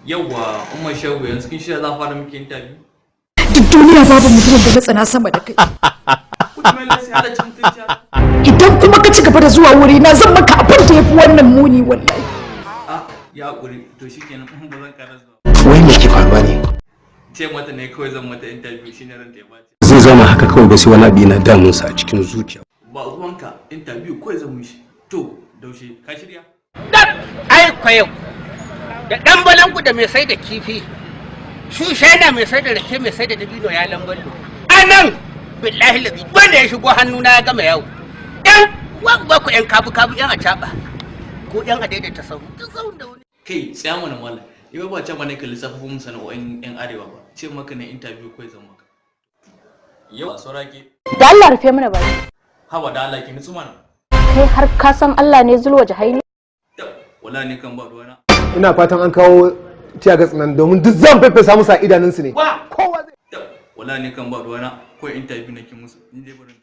Yawwa, Umar Shehu, yanzu kin shirya za a fara miki interview? Duk duniya babu mutumin da na tsana sama da kai. Kuma sai hada cin mutunci haka. Idan kuma ka ci gaba da zuwa wuri na, zan maka abin da yafi wannan muni, wallahi. Ah, ya hakuri. To shikenan, ba zan ƙara zuwa. Wai me ke faruwa ne? Ce mata ne kawai zan mata interview, shine ran ta ya bace. Zai zauna haka kawai ba, sai wani abu yana damunsa a cikin zuciya. Ba ruwanka, interview kawai zan mishi. To, Daushe, ka shirya? Ai yau da ɗan balangu da mai sai da kifi, shushena mai sai da rake, mai sai da dabino, ya lamballo a nan. Billahi lazi, wanda ya shigo hannuna ya gama yawo. Yan wa ku, yan kabu kabu, yan acaɓa ko yan adaidaita sahu, duk sahun da wani. Kai, tsaya mana mallam. Yau ba ce mana ka lissafa mun sana'o'in yan arewa ba. Ce maka ne interview kawai zan maka. Yau saura ke. Da Allah rufe mana baki. Haba da Allah, ki nutsu mana. Kai har ka san Allah ne zulwa jahaini? Wala ni kan ba ruwana. Ina fatan an kawo tear gas nan, domin duk zan feffesa musu a idanunsu ne. Kowa zai Wala ni kan ba ruwana, ko interview nake musu. Ni dai barin.